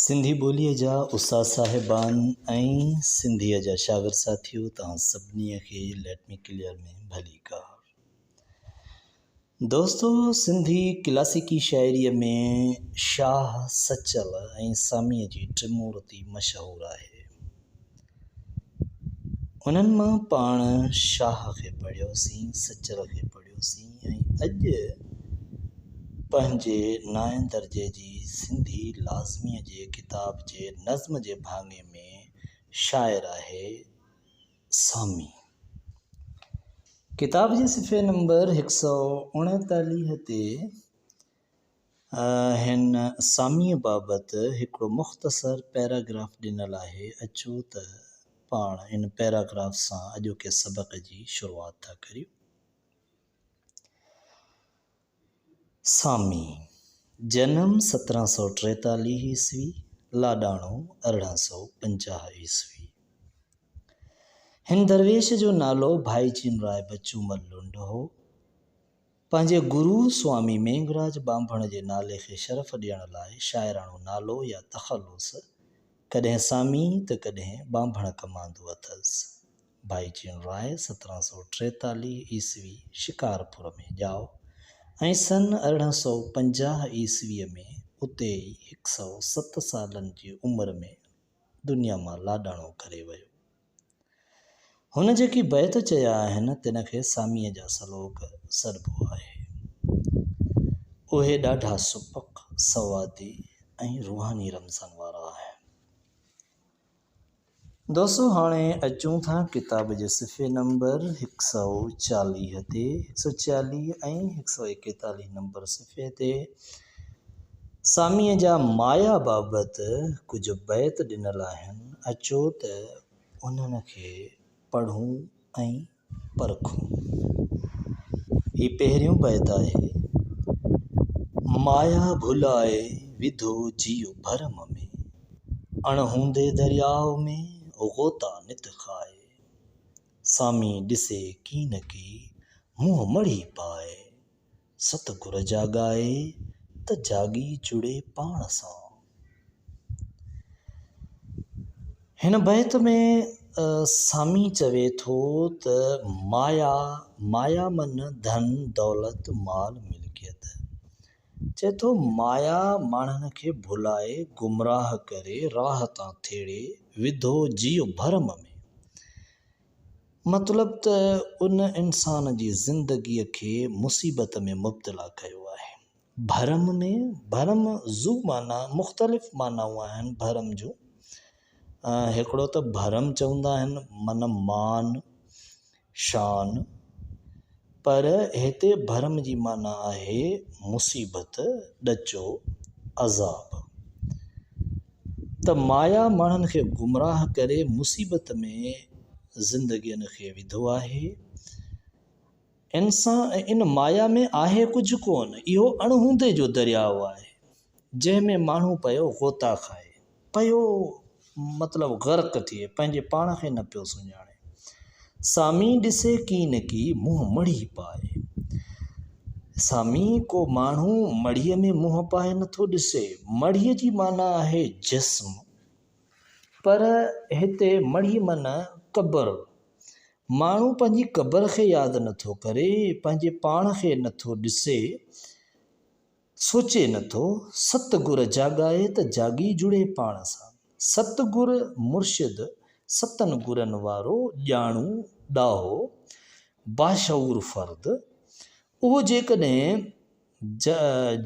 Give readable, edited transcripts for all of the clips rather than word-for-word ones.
سنڌي ٻوليء جا استاد صاحبان ۽ سنڌيء جا شاگرد ساٿيو توهان سڀني کي ليٽ مي ڪليئر ۾ ڀليڪار. دوستو سنڌي ڪلاسيڪي شاعريء ۾ شاهه، سچل ۽ ساميء جي ٽمورتي مشهور آهي. انهن مان پاڻ شاهه کي پڙهيوسين، سچل کي پڙهيوسين ۽ اڄ پنهنجي نائين درجي جي سنڌي لازميء جي ڪتاب جي نظم جي ڀاڱي ۾ شاعر آهي سامي. ڪتاب جي صفحي نمبر هڪ سئو اوڻيتاليهه تي هن ساميء بابت هڪڙو مختصر پيراگراف ڏنل آهي، اچو ته پاڻ ان پيراگراف سان اڄوڪي سبق جي شروعات ٿا ڪريون. سامي، جنم 1743 عيسوي، لاڏاڻو 1850 عيسوي. هن درويش جو نالو ڀائي چين راء بچومل لنڊ هو. پنهنجي گرو سوامي مينگهراج ٻانڀڻ جي نالي کي شرف ڏيڻ لاء شاعراڻو نالو يا تخلص ڪڏهن سامي ته ڪڏهن ٻانڀڻ ڪم آندو اٿس. ڀائي چين راء 1743 عيسوي شڪارپور ۾ ڄائو ۽ سن 1850 عيسويء ۾ اتي ئي هڪ سئو ست سالن جي عمر ۾ دنيا مان لاڏاڻو ڪري ويو. هن جيڪي بيت چيا آهن، تن کي ساميء جا سلوڪ سڏبو آهي. اهي ڏاڍا سپڪ، سوادي ۽ روحاني رمزن وارا آهن. دوستو هاڻي اچون ٿا ڪتاب جي صفحي نمبر 140 تي، 140 ۽ 141 نمبر صفحي تي ساميء جا مايا بابت ڪجهه بيت ڏنل آهن، اچو ته انهن کي پڙهون ۽ پرکون. هي پهريون بيت آهي، مايا ڀلائي وڌو جيء ڀرم ۾، اڻ هوندي درياء ۾ غوطا نت کائي. سامي ڏسي ڪين ڪي، منهن مڙهي پائي. ست گر جاڳائي ته جاڳي جڙي پاڻ سان. هن بيت ۾ سامي چوي ٿو ته مايا، مايا من ڌن، دولت، مال، ملڪيت. چئي ٿو مايا ماڻهن کي ڀلائي، گمراهه ڪري، راهه تان ٿيڙي، وڌو جيء ڀرم ۾. مطلب ته ان انسان جي زندگيء کي مصيبت ۾ مبتلا ڪيو آهي. ڀرم ۾، ڀرم ذو معنيٰ، مختلف معنائون آهن ڀرم جون. هڪڙو ته ڀرم چوندا آهن معنيٰ مان، شان، پر هتي ڀرم جي معنيٰ آهي مصيبت، ڏچو، عذاب. ته مايا ماڻهن کي گمراهه ڪري مصيبت ۾ زندگين کي وڌو آهي. انسان ان مايا ۾ آهي ڪجهه ڪونه، اهو اڻهوندي جو درياء آهي، جنهن ۾ ماڻهو پيو غوطا کائي، پيو مطلب غرق ٿئي، پنهنجي پاڻ کي نه پيو سڃاڻي. سامي ڏسي ڪين ڪي، منهن مڙهي پائي. سامي ڪو ماڻهو مڙهيء ۾ منهن پائي نٿو ڏسي. مڙهيء جي معنيٰ آهي جسم، پر هتي مڙهي معنيٰ قبر. ماڻهو پنهنجي قبر کي ياد نٿو ڪري، پنهنجي پاڻ کي نٿو ڏسي. سوچي نه ٿو، ست گر جاڳائي ته جاڳي جڙي پاڻ سان. ست گر مرشد ستن گرن وارو ڄاڻو ڏاهو باشعور فرد، اهو جيڪڏهن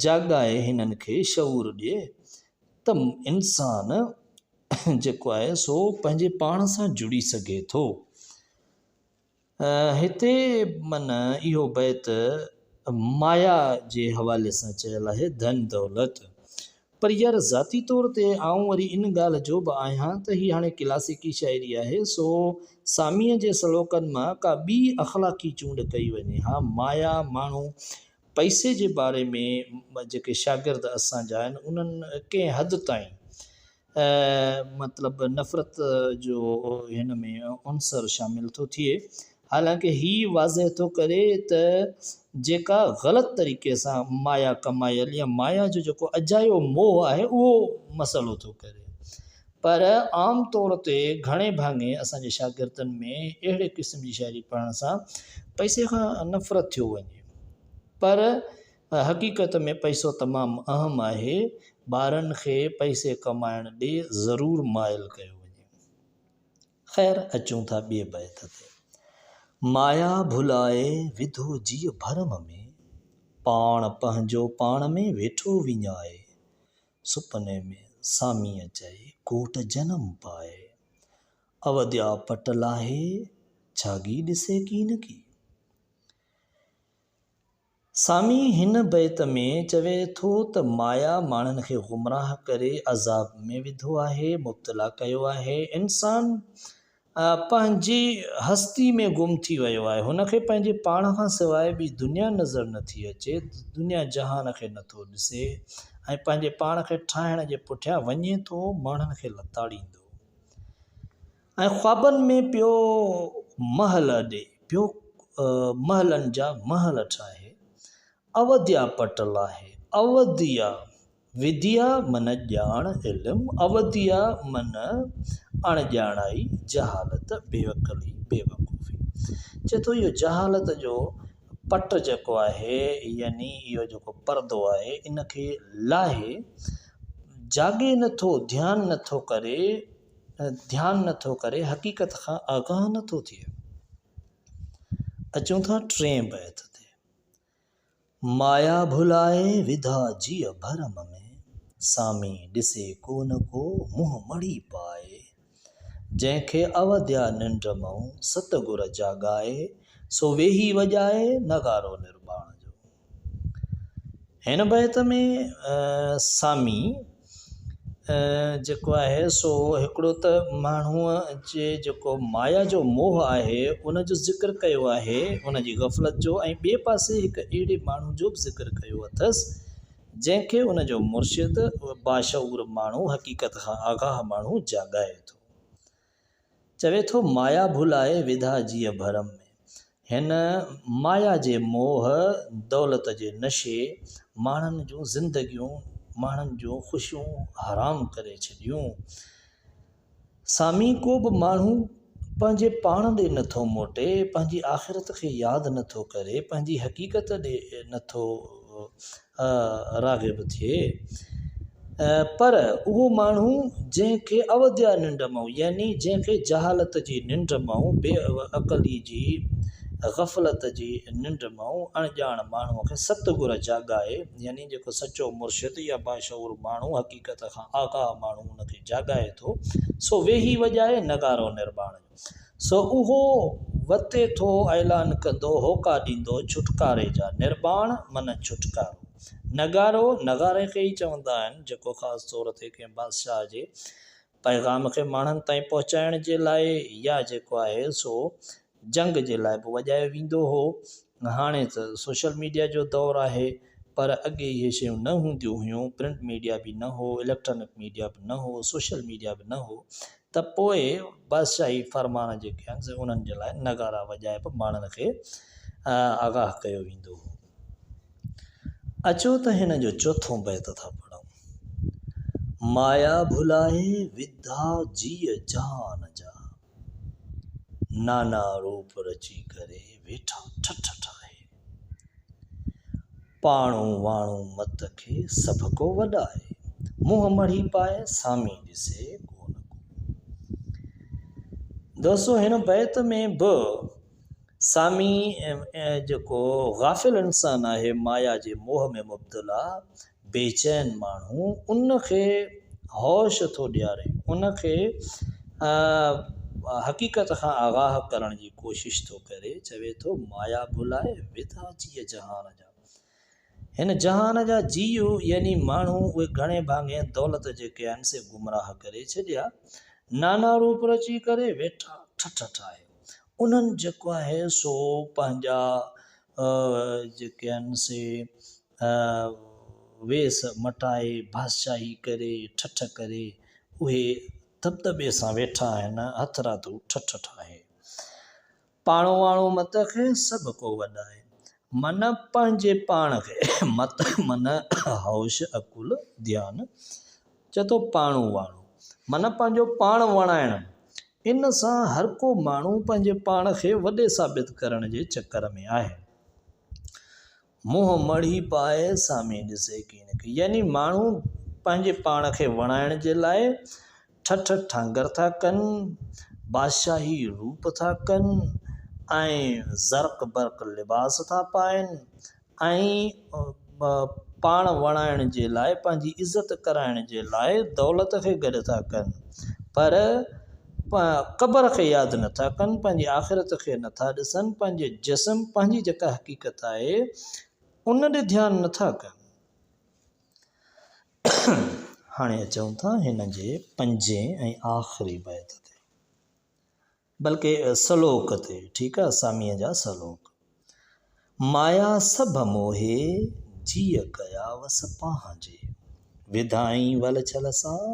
جاڳائي هنن کي شعور ڏئي ته انسان جيڪو آهي سو پنهنجي پاڻ سان جڙي سگهي ٿو. هتي من اهو بيت مايا جي حوالي سان چيل آهي، ڌن دولت. پر يار ذاتي طور تي آئون وري ان ڳالهه جو به آهيان ته هي هاڻي ڪلاسيڪي شاعري آهي سو ساميء جي سلوڪن مان ڪا ٻي اخلاقي چونڊ ڪئي وڃي ها. مايا، ماڻهو، پئسي جي باري ۾ جيڪي شاگرد اسان جا آهن انهن ڪنهن حد تائين مطلب نفرت جو هن ۾ عنصر شامل ٿو ٿئي. حالانڪه هي واضح ٿو ڪري ته جيڪا غلط طريقي سان مايا ڪمايل يا مايا جو جيڪو اجايو موهه آهي اهو مسئلو ٿو ڪري پر عام طور تي گهڻي ڀاڱي اسان جي شاگردن ۾ اهڙي قسم جي شاعري پڙهڻ سان پئسي کان نفرت ٿيو وڃي پر حقيقت ۾ پئسو تمام اهم آهي ٻارن کي پئسي ڪمائڻ ڏي ضرور مائل ڪيو وڃي. خير اچون ٿا ٻئي بيت تي. مايا ڀلائي وڌو جيء ڀرم ۾، پاڻ پنهنجو پاڻ ۾ ويٺو وڃائي. سپني ۾ ساميء چئي ڪوٽ جنم پائي. اوديا پٽ لاهي ڇاڳي ڏسي ڪين ڪي. سامي هن بيت ۾ چوي ٿو ته مايا ماڻهن کي گمراهه ڪري عذاب ۾ وڌو آهي، مبتلا ڪيو آهي. انسان پنهنجي هستي ۾ گم ٿي ويو آهي. هن کي پنهنجي پاڻ کان سواء ٻي دنيا نظر نٿي اچي، دنيا جهان کي نٿو ڏسي ۽ پنهنجي پاڻ کي ٺاهڻ جي پٺيان وڃي ٿو ماڻهن کي لتاڙيندو. ۽ خوابن ۾ پيو محل اڏي، پيو محلن جا محل ٺاهي، اوديا پٽ لاهي، اوديا، وديا من ڄاڻ، علم، اوديا من اڻ ڄاڻائي، جهالت، بيعقلي، بيوقوفي. چئي ٿو اهو جهالت جو پٽ جيڪو آهي يعني اهو جيڪو پردو آهي ان کي لاهي، جاڳي نٿو، ڌيان نٿو ڪري، ڌيان نه ٿو ڪري، حقيقت کان آگاهه نه ٿو ٿئي. اچون ٿا ٽئين بيت تي. مايا ڀلائي وڌا جيء ڀرم ۾، سامي ڏسي ڪو نه ڪو منهن مڙهي پائي. جنهن کي اوديا ننڊ مئون ست گر جاڳائي، سو ويهي وڄائي نغارو نرٻاڻ جو. هن بيت ۾ سامي جيڪو آهي سو هڪڙو ته ماڻهوء جي جيڪو مايا جو موهه آهي ان جو ذڪر ڪيو آهي ان جي غفلت جو ۽ ٻئي پاسي هڪ اهڙي ماڻهو جو به ذڪر ڪيو اٿس جنهن کي ان جو مرشد باشعور ماڻهو حقيقت کان آگاهه ماڻهو جاڳائي ٿو. چوي ٿو مايا ڀلائي وڌا جيء ڀرم ۾. هن مايا جي موهه، دولت جي نشي ماڻهن جون زندگيون، ماڻهن جون خوشيون حرام ڪري ڇڏيون. سامي ڪو به ماڻهو پنهنجي پاڻ ڏي نٿو موٽي، پنهنجي آخرت کي ياد نٿو ڪري، پنهنجي حقيقت ڏي نٿو راغب ٿئي، پر اهو ماڻهو جنهن کي اوديا ننڊ مئون يعني جنهن کي جهالت جي ننڊ مئون، بي عقلي جي غفلت جي ننڊ مئون، اڻڄاڻ ماڻهوء کي ست گر جاڳائي يعني جيڪو سچو مرشد يا باشعور ماڻهو حقيقت کان آگاهه ماڻهو ان کي جاڳائي ٿو، سو ويهي وڄائي نغارو نرٻاڻ جو. سو اهو وتي ٿو اعلان ڪندو، هوڪا ڏيندو ڇوٽڪاري جا. نرٻاڻ من ڇوٽڪارو. نغارو، نغاري کي ئي چوندا آهن، جيڪو خاص طور تي ڪنهن بادشاهه جي پيغام کي ماڻهن تائين پهچائڻ جي لاء يا جيڪو آهي سو جنگ جي لاء به وڄايو ويندو هو. هاڻي ته سوشل ميڊيا جو دور آهي پر اڳي اهي شيون نه هونديون هيون، پرنٽ ميڊيا به نه هو، اليڪٽرانڪ ميڊيا به نه هو، سوشل ميڊيا به نه هو ته پوء بادشاهي فرمان جيڪي آهن سي انهن جي لاء نغارا وڄائي به ماڻهن کي آگاهه ڪيو ويندو هو. اچو ته هن جو چوٿون بيت ٿا پڙهون. مايا ڀلائي وڌا جيء جهان جا. نانا روپ رچي ڪري ويٺا ٺٺ ٺاهي. پاڻو واڻو مت کي سڀڪو وڏائي. منهن مڙهي پائي سامي ڏسي ڪو نه ڪو. دوستو هن بيت ۾ به سامي جيڪو غافل انسان آهي مايا جي موهه ۾ مبتلا بيچين ماڻهو ان کي هوش ٿو ڏياري، ان کي حقيقت کان آگاهه ڪرڻ جي ڪوشش ٿو ڪري، چوي ٿو مايا ڀلائي وڌا جيء جهان جا. هن جهان جا جيء يعني ماڻهو اهي گهڻي ڀاڱي دولت جيڪي آهن سي گمراهه ڪري ڇڏيا، نانا روپ رچي ڪري ويٺا ٺٺ ٺاهي. انهن جيڪو آهي سو پنهنجا جيڪي آهن سي ويس مٽائي، بادشاهي ڪري، ٺٺ ڪري، اهي دٻدٻي سان ويٺا آهن، هٿرادو ٺٺ ٺاهي. پاڻو واڻو مت کي سڀ ڪو وڏائي. من پنهنجي پاڻ کي مت من هوش عقل ڌيان چئي ٿو پاڻو واڻو من پنهنجو پاڻ وڻائڻ ان سان هر ڪو ماڻهو پنهنجي پاڻ کي وڏي ثابت ڪرڻ جي چڪر ۾ آهي. منهن مڙهي پائي سامهين ڏسي ڪين ڪي يعني ماڻهو پنهنجي پاڻ کي وڻائڻ جي لاء ٺٺ ٺانگر ٿا ڪن، بادشاهي روپ ٿا ڪن ۽ زرق برق لباس ٿا پائن ۽ پاڻ وڻائڻ جي لاء پنهنجي عزت ڪرائڻ جي لاء دولت کي گڏ ٿا ڪن پر قبر کي ياد نه ٿا ڪن، پنهنجي آخرت کي نه ٿا ڏسن، پنهنجي جسم، پنهنجي جيڪا حقيقت آهي، ان ڏي ڌيان نه ٿا ڪن. هاڻي اچون ٿا هن جي پنجين ۽ آخري بيت تي، بلڪه سلوڪ تي، ٺيڪ آ، ساميء جا سلوڪ. مايا سڀ موهي، جيء ڪيا وس پانهنجي، وڌائين ول ڇل سان،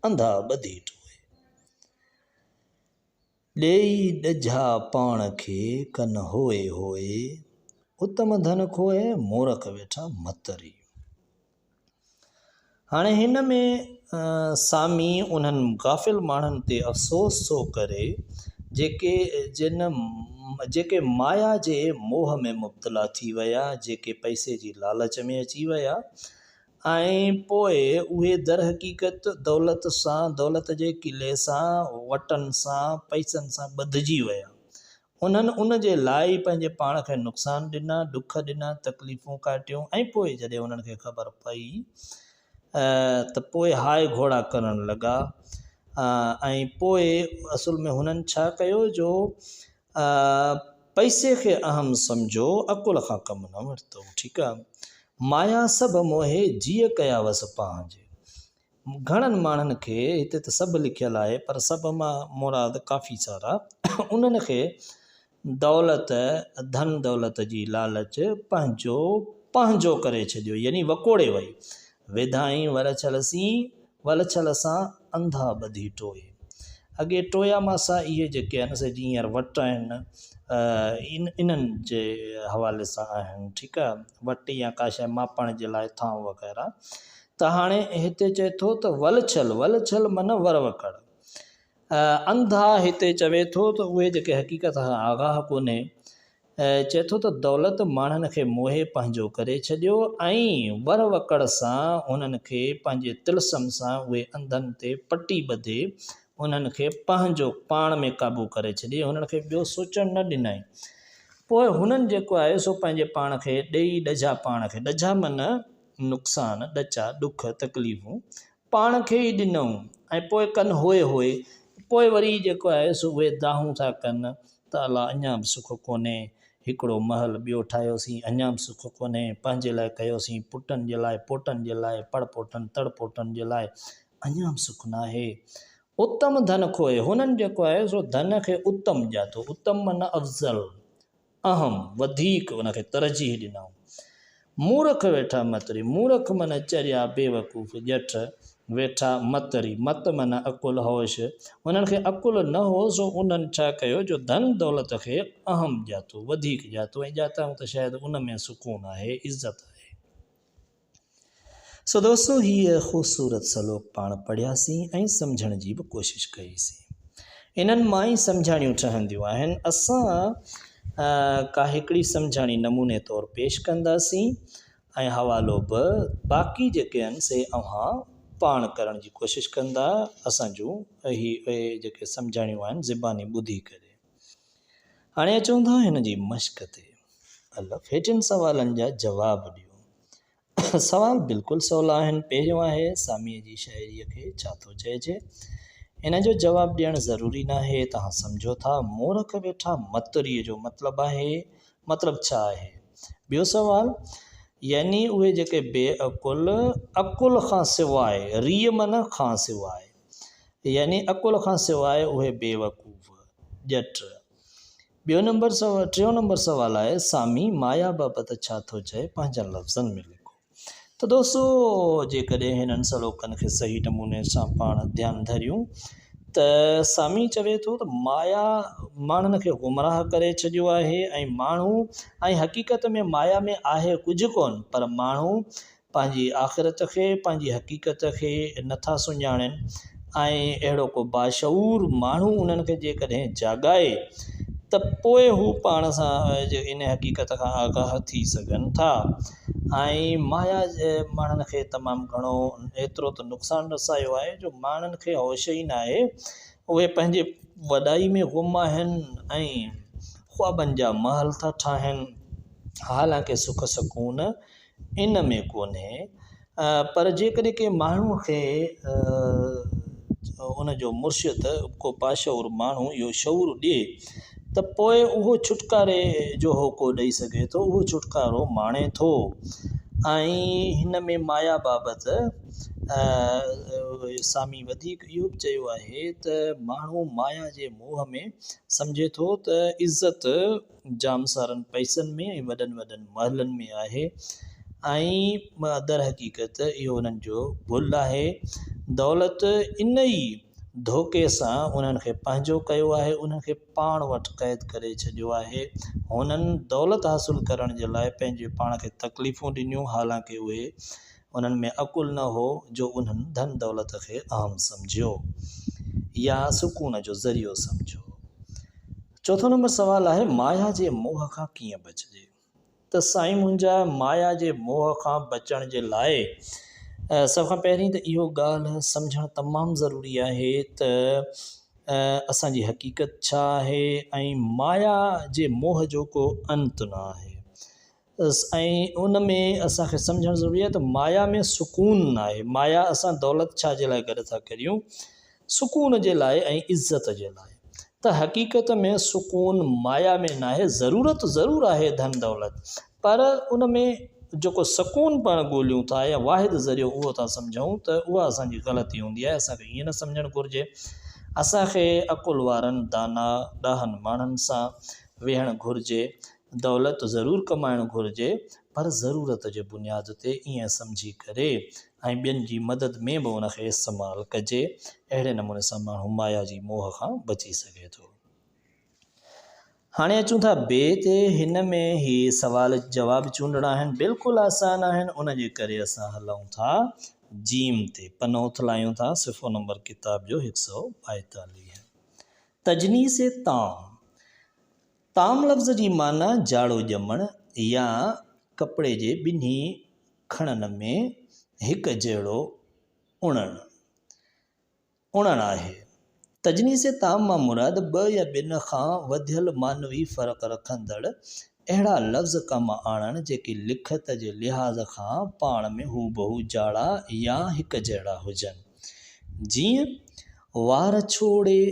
انڌا ٻڌي ٽوئي. ڏيئي ڏجها پاڻ کي ڪن هوئي هوئي، اتم ڌن کوهي مورک ويٺا متري. هاڻي هن ۾ سامي انهن غافل ماڻهن تي افسوس ٿو ڪري جيڪي جن جيڪي مايا جي موهه ۾ مبتلا ٿي ويا، جيڪي پئسي جي لالچ ۾ اچي ويا ۽ پوء اهي درحقيقت دولت سان، دولت جي قلعي سان، وٽن سان، پئسن سان ٻڌجي ويا. انهن ان جي لاء ئي پنهنجي پاڻ کي نقصان ڏنا، ڏک ڏنا، تڪليفون ڪاٽيون ۽ پوء جڏهن انهن کي خبر پئي ته پوء هاء گهوڙا ڪرڻ لڳا ۽ پوء اصل ۾ هنن ڇا ڪيو جو پئسي کي اهم سمجهو عقل کان ڪم نه ورتو ٺيڪ آ مايا سڀ موهي جيء ڪيا وس پنهنجي گهڻن ماڻهن کي هتي ته سڀ لکيل آهي پر سڀ مان مراد ڪافي سارا انهن کي دولت ڌن دولت جي لالچ پنهنجو پنهنجو ڪري ڇڏيو يعني وڪوڙي وئي وڌائين ورڇل سين ولڇل سان انڌا ٻڌي ٽوئي. اڳي ٽويا ماسا اهي جيڪي آهن سي جي هينئر وٽ آهن انهن جي حوالي سان آهن ٺيڪ آهي وٽ يا ڪا شيء ماپڻ جي لاء ٿانو وغيره ته هاڻي هتي چئي ٿو ته ولڇل ولڇل معنيٰ ور وڪڙ انڌا هتي چوي ٿو ته اهي جيڪي حقيقت کان آگاهه ڪونهي چئي ٿو ته دولت ماڻهن کي موهي پنهنجو ڪري ڇڏيو ۽ ور وڪڙ سان انهن کي پنهنجي طلسم سان اهي انڌن تي پٽي ٻڌي انهن کي پنهنجو پاڻ ۾ قابو ڪري ڇڏي انهن کي ٻيو سوچڻ نه ڏنائين پوء هنن جيڪو آهي سو پنهنجي پاڻ کي ڏيئي ڏجها پاڻ کي ڏجها معنيٰ نقصان ڏچا ڏک تڪليفون پاڻ کي ئي ڏنئون ۽ پوء ڪن هوء هوء، پوء وري جيڪو آهي سو اهي دانهون ٿا ڪن ته الا اڃا به سک ڪونهي، هڪڙو محل ٻيو ٺاهيوسين اڃا به سک ڪونهي، پنهنجي لاء ڪيوسين، پٽن جي لاء، پوٽن جي لاء، پڙ پوٽن، تڙ پوٽن جي لاء، اڃا به سک ناهي. اتم ڌن کوهي، هنن جيڪو آهي سو ڌن کي اتم ڄاتو، اتم معنيٰ افضل، اهم، وڌيڪ ان کي ترجيح ڏنائون. مورک ويٺا متري، مورک معنيٰ چريا، بيوقوف، ڄٺ، ويٺا متري، مت معنيٰ عقل، هوش، انهن کي عقل نه هو سو انهن ڇا ڪيو جو ڌن دولت کي اهم ڄاتو، وڌيڪ ڄاتو ۽ ڄاتائون ته شايد ان ۾ سڪون آهي، عزت آهي. سو دوستو هيء خوبصورت سلوڪ پاڻ پڙهياسين ۽ سمجهڻ جي به ڪوشش ڪئي سين. انهن مان ئي سمجهاڻيون ٺهنديون آهن. اسان ڪا هڪڙي سمجهاڻي نموني طور پيش ڪنداسين ۽ حوالو به باقي جيڪي آهن سي اوهان پاڻ ڪرڻ جي ڪوشش ڪندا اسان جون هي جيڪي سمجهاڻيون آهن زباني ٻڌي ڪري. هاڻي اچون ٿا هن جي مشق تي. الف، هيٺين سوالن جا جواب ڏيو. سوال بلڪل سولا آهن. پهريون آهي، ساميء جي شاعريء کي ڇا ٿو چئجي؟ ان جو جواب ڏيڻ ضروري ناهي. توهان سمجهو ٿا، مورک ويٺا متريء جو مطلب آهي، مطلب ڇا آهي؟ ٻيو سوال، يعني اهي جيڪي بي عقل، عقل کان سواء، ريء معنيٰ کان سواء، يعني عقل کان سواء اهي بيوقوف، ڄٽ. ٻيو نمبر سوال ٽيون نمبر سوال آهي سامي مايا بابت ڇا ٿو چئي پنهنجن لفظن ۾ لکو ته دوستو جيڪڏهن هنن سلوڪن کي صحيح نموني سان پاڻ ڌيان ڌريون ته سامي چوي ٿو ته مايا ماڻهن کي گمراهه ڪري ڇڏيو آهي ۽ ماڻهو ۽ حقيقت ۾ مايا ۾ آهي ڪجهه ڪونه پر ماڻهو پنهنجي آخرت کي پنهنجي حقيقت کي نٿا سڃاڻين ۽ اهڙو ڪو باشعور ماڻهو انهن کي جيڪڏهن جاڳائي ته پوء هو پاڻ سان ان حقيقت کان آگاهه ٿي سگهن ٿا ۽ مايا ماڻهن کي تمام گهڻو ايترو ته نقصان رسايو آهي جو ماڻهن کي هوش ئي ناهي اهي پنهنجي وڏائي ۾ گم آهن ۽ خوابن جا محل ٿا ٺاهن حالانڪه سک سڪون ان ۾ ڪونهي پر جيڪڏهن ڪنهن ماڻهوء کي ان جو مرشد ڪو باشعور ماڻهو اهو شعور ڏئي ته پوء اهو ڇوٽڪاري جو هوڪو ڏئي سگهي ٿو اهو ڇوٽڪارو ماڻي ٿو ۽ هن ۾ مايا بابت سامي وڌيڪ اهو به چيو آهي ته ماڻهو مايا جي موهه ۾ سمجهي ٿو ته عزت جام سارن پئسن ۾ ۽ وڏن وڏن محلن ۾ آهي ۽ درحقيقت اهو انهن جو ڀل آهي. دولت ان ئي ڌوڪي سان انهن کي پنهنجو ڪيو آهي، انهن کي پاڻ وٽ قيد ڪري ڇڏيو آهي. هنن دولت حاصل ڪرڻ جي لاء پنهنجي پاڻ کي تڪليفون ڏنيون، حالانڪه اهي انهن ۾ عقل نه هو جو انهن ڌن دولت کي اهم سمجهيو يا سڪون جو ذريعو سمجهيو. چوٿون نمبر سوال آهي مايا جي موهه کان ڪيئن بچجي؟ ته سائين منهنجا مايا جي موهه کان بچڻ جي لاء سڀ کان پهرين ته اهو ڳالهه سمجهڻ تمام ضروري آهي ته اسان جي حقيقت ڇا آهي ۽ مايا جي موهه جو ڪو انت نه آهي ۽ ان ۾ اسان کي سمجهڻ ضروري آهي ته مايا ۾ سڪون ناهي. مايا اسان دولت ڇا جي لاء گڏ ٿا ڪريون؟ سڪون جي لاء ۽ عزت جي لاء. ته حقيقت ۾ سڪون مايا ۾ ناهي، ضرورت ضرور آهي ڌن دولت پر ان ۾ جيڪو سڪون پاڻ ڳوليون ٿا يا واحد ذريعو اهو ٿا سمجهون ته اها اسان جي غلطي هوندي آهي، اسان کي ائين نه سمجهڻ گهرجي. اسان کي عقل وارن دانا ڏاهن ماڻهن سان ويهڻ گهرجي. دولت ضرور ڪمائڻ گهرجي پر ضرورت جي بنياد تي ائين سمجهي ڪري ۽ ٻين جي مدد ۾ به ان کي استعمال ڪجي اهڙي نموني سان ماڻهو مايا جي موهه کان بچي سگهي ٿو. هاڻي اچون ٿا بي تي هن ۾ هي سوال جواب چونڊڻا آهن بلڪل آسان آهن ان جي ڪري اسان هلون ٿا جيم تي پنو اٿلايون ٿا صفحو نمبر ڪتاب جو هڪ سئو 42 تجنيس طعام طعام لفظ جي معنيٰ جاڙو ڄمڻ يا ڪپڙي جي ٻنهي کڻن ۾ هڪ جهڙو اڻڻ، اڻڻ آهي. تجنيس طعام مان مراد ٻه يا ٻن کان وڌيل معنوي فرق رکندڙ اهڙا لفظ ڪم آڻڻ جيڪي لکت جي لحاظ کان پاڻ ۾ هوبهو جاڙا يا هڪ جهڙا هجن. جيئن، وار ڇوڙي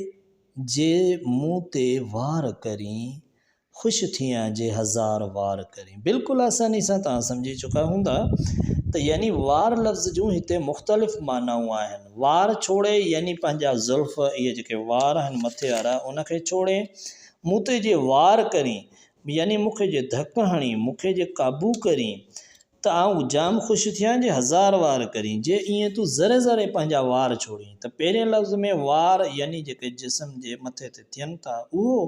جي مون تي وار ڪرين، خوش ٿيان جي هزار وار ڪرين. بلڪل آساني سان توهان سمجهي چڪا هوندا ته يعني وار لفظ جون هتي مختلف معنائون آهن. وار ڇوڙي يعني پنهنجا زلف، اهي جيڪي وار آهن مٿي وارا، ان کي ڇوڙي. مون تي جي وار ڪرين يعني مون کي جي ڌڪ هڻين، مون کي جي قابو ڪرين، ته آئون جام خوش ٿيان جي هزار وار ڪرين، جي ائين تون ذري ذري پنهنجا وار ڇوڙين ته پهرين لفظ ۾ وار يعني جيڪي جسم جي مٿي تي ٿين ٿا اهو،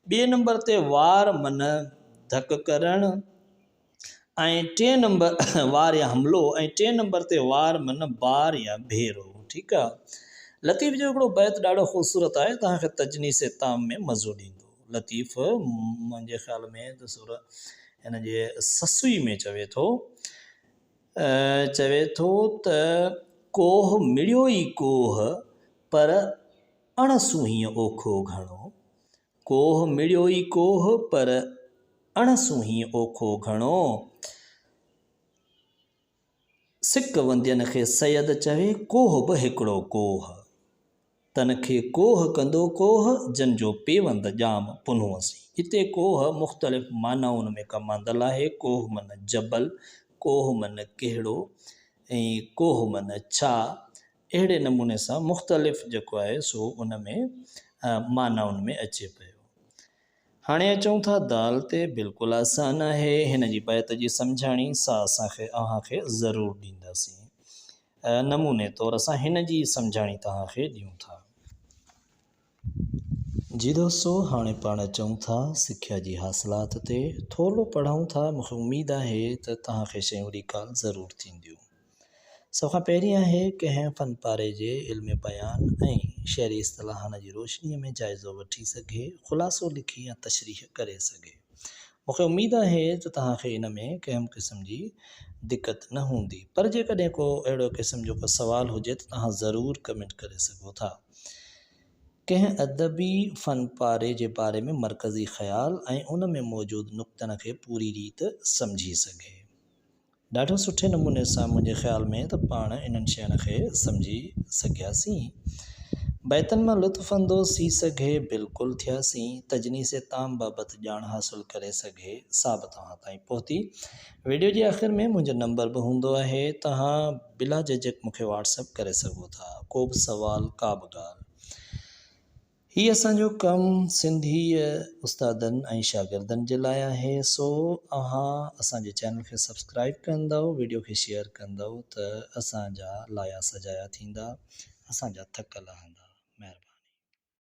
ٻئي نمبر تي وار من ڌڪ ڪرڻ ۽ ٽئين نمبر وار يا حملو ۽ ٽئين نمبر تي وار من بار يا ڀيرو ٺيڪ آ. لطيف جو هڪڙو بيت ڏاڍو خوبصورت آهي توهان کي تجنيس تام ۾ مزو ڏيندو. لطيف منهنجي خيال ۾ ته سر هن جي سسئي ۾ چوي ٿو چوي ٿو ته ڪوهه مڙيو ئي ڪوهه پر اڻ سونهين اوکو گهڻو ڪوهه مڙيو ئي ڪوهه پر اڻ سونهين اوکو گهڻو سڪ وندين کي سيد چوي ڪوهه به هڪڙو ڪوهه. تن کي ڪوهه ڪندو ڪوهه، جن جو پيوند ڄام پنهونء سين. هتي ڪوهه مختلف معنائن ۾ ڪم آندل آهي، ڪوهه من جبل، ڪوهه من ڪهڙو ۽ ڪوهه من ڇا، اهڙي نموني سان مختلف جيڪو آهي سو ان ۾ معنائن ۾ اچي پيو. هاڻي اچون ٿا دال تي، بلڪل آسان آهي، هن جي بيت جي سمجهاڻي سا اسان کي اوهان کي ضرور ڏينداسين. نموني طور اسان هن جي سمجهاڻي توهان کي ڏيون ٿا. جي دوستو هاڻي پاڻ اچون ٿا سکيا جي حاصلات تي ٿورڙو پڙهون ٿا مونکي اميد آهي ته توهان کي شيون ريڪال ضرور ٿينديون. سڀ کان پهرين آهي ڪنهن فن پاري جي علم بيان ۽ شعري اصطلاحن جي روشنيء ۾ جائزو وٺي سگهي، خلاصو لکي يا تشريح ڪري سگهي. مونکي اميد آهي ته توهان کي ان ۾ ڪنهن به قسم جي دقت نه هوندي پر جيڪڏهن ڪو اهڙو قسم جو ڪو سوال هجي ته توهان ضرور ڪمينٽ ڪري سگهو ٿا. ڪنهن ادبي فن پاري جي باري ۾ مرڪزي خيال ۽ ان ۾ موجود نقطن کي پوري ريت سمجهي سگهي. ڏاڍو سٺي نموني سان منهنجي خيال ۾ ته پاڻ انهن شين کي سمجهي سگهياسين. بيتن مان لطف اندوز ٿي سگهي بلڪل ٿياسين. تجنيس طعام بابت ڄاڻ حاصل ڪري سگهي سا به توهان تائين پهتي. ويڊيو جي آخر ۾ منهنجو نمبر به هوندو آهي توهان بلا جهجهڪ مون کي واٽس اپ ڪري سگهو ٿا ڪو به سوال ڪا به ڳالهه. هي اسان جو ڪم سنڌي استادن ۽ شاگردن جي لاء آهي سو اوهان اسان جي چينل کي سبسڪرائب ڪندؤ ويڊيو کي شيئر ڪندؤ ته اسان جا لايا سجايا ٿيندا اسان جا ٿڪ لهندا مهرباني.